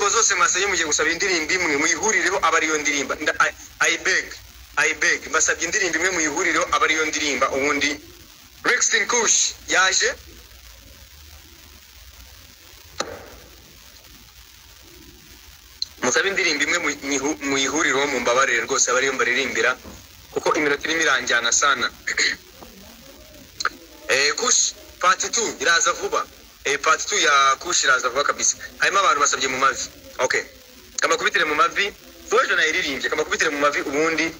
Indirimbo zose mwasabye, mugiye gusaba indirimbo imwe muyihurireho, aba ariyo ndirimba. I beg, mbasabye indirimbo imwe muyihurireho, aba ariyo ndirimba. Ubundi Rexton Kush yaje. Musabe indirimbo imwe muyihurireho, mumbabarire rwose, aba ariyo mbaririmbira kuko iminota irimo iranjyana sana. Kush part 2 iraza vuba. Part 2 ya Kush iraza vuba kabisa. Harimo abantu basabye mu mavi. Okay, kamakubitire mu mavi. Suwejo nayiririmbye, kamakubitire mu mavi ubundi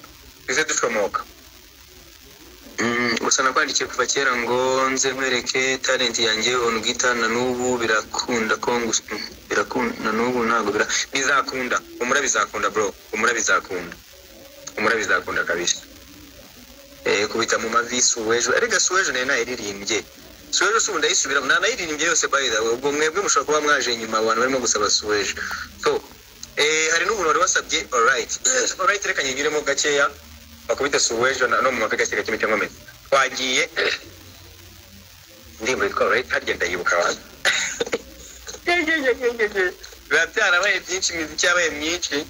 bize dushomoka. Gusa nakwandikiye kuva kera ngo nze nkwereke talent yanjye on guitar, na n'ubu birakunda ko birakunda na n'ubu ntabwo bizakunda. Umura bizakunda bro, umura bizakunda, umura bizakunda kabisa. Kubita mu mavi Suwejo, erega Suwejo nayo nayiririmbye. Suwejo si ubu ndayisubiramo, nayiririmbye yose by the way. Ubwo mwebwe mushobora kuba mwaje nyuma, abantu barimo gusaba Suwejo. So hari n'umuntu wari wasabye alright. Alright, reka nyinyuremo gakeya bakubita Suwejo no mu mavi gake gake cyangwa meze. Twagiye indirimbo yitwa alright, harya ndayibuka abantu. Biba byarabaye byinshi, imiziki yabaye myinshi.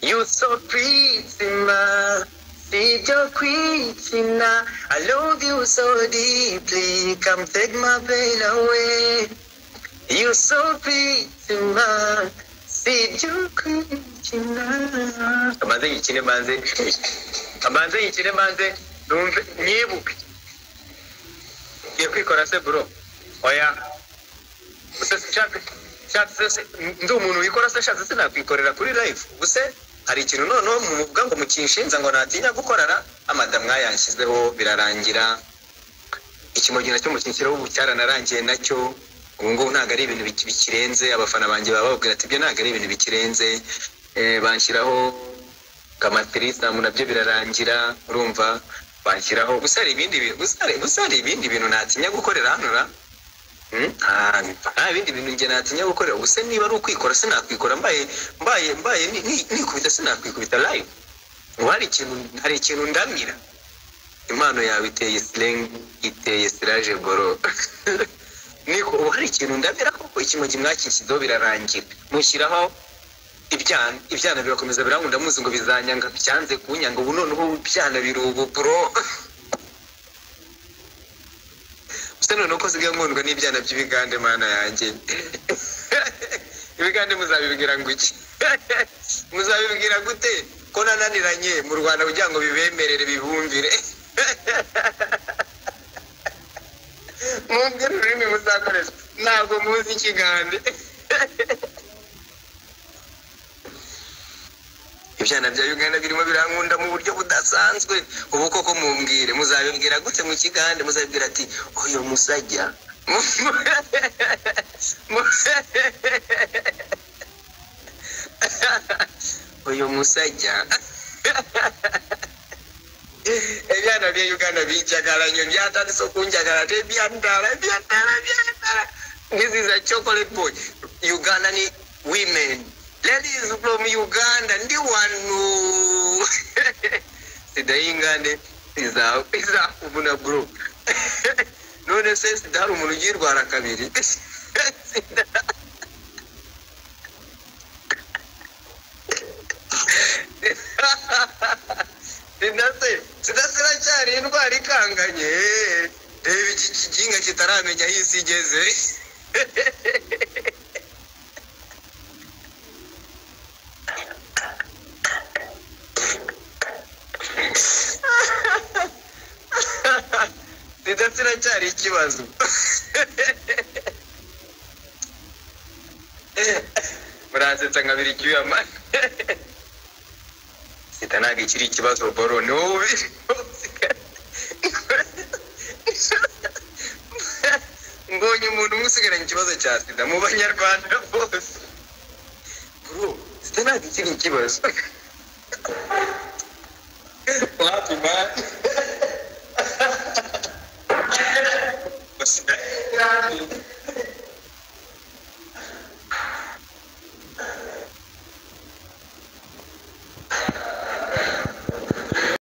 You so pretty ma, sibyo kwikina. I love you so deeply, come take my pain away. You so pretty ma, sibyo kwikina. Kamanze yikine banze, kamanze yikine banze, numve nyibuke. Ngiye kwikora se bro? Oya. Nshatse ndi umuntu wikora se, nshatse sinakwikorera kuri live. Ubuse hari ikintu noneho muvuga ngo mukinshinza ngo natinya gukorara, amada mwayanshyizeho birarangira. Ikimogi nacyo mukinshyiraho ubu cyaranarangiye nacyo. Ubu ngubu ntabwo ari ibintu bikirenze, abafana banjye baba bababwira ati ibyo ntabwo ari ibintu bikirenze. Banshyiraho kamatirisa nabyo birarangira, urumva banshyiraho. Gusa hari ibindi bintu, gusa hari ibindi bintu natinya gukorera hano ra. Nta bindi bintu njye natinya gukorera. Ubuse niba ari ukwikora sinakwikora, mbaye mbaye mbaye nikubita sinakwikubita live. Ubu hari ikintu ndamira. Impano yawe iteye slang, iteye siraje boro. Niko ubu hari ikintu ndamira koko. Ikimogi mwakinshyizeho birarangira, mushyiraho ibyana birakomeza birankunda, muzi ngo bizanyanga, byanze kunyanga. Ubu noneho ibyana biri ubu bro. Gusa noneho ko nsigaye nkundwa n'ibyana by'ibigande, mana yanjye. Ibigande muzabibwira ngo iki? Muzabibwira gute ko nananiranye mu Rwanda kugira ngo bibemerere bibumvire? Mumbwire ururimi muzakoresha, ntabwo muzi ikigande. Ibyana bya Uganda birimo birankunda mu buryo budasanzwe. Ubu koko mumbwire, muzabibwira gute mu kigande? Muzabibwira ati oyo musajya. Oyo musajya. Ebyana bya Uganda binjagala nnyo, byatandise okunjagala, tebyantala, byantala, byantala. This is a chocolate boy. Uganda ni women. Ladies from Uganda, ndi wano. Sida y'ingande izakuvuna bro. None se sida hari umuntu ugirwara kabiri? Sida. Sida iracyari indwara ikanganye. Reba iki kiginga kitaramenya aho isi igeze. Sida iracyari ikibazo. Muransetsa nkabira icyuya mani. Sida ntabwo ikiri ikibazo boro, ni wowe. Mbonye umuntu umwe usigaranye ikibazo cya sida mu banyarwanda bose. Bro, sida ntabwo ikiri ikibazo. Wapi man?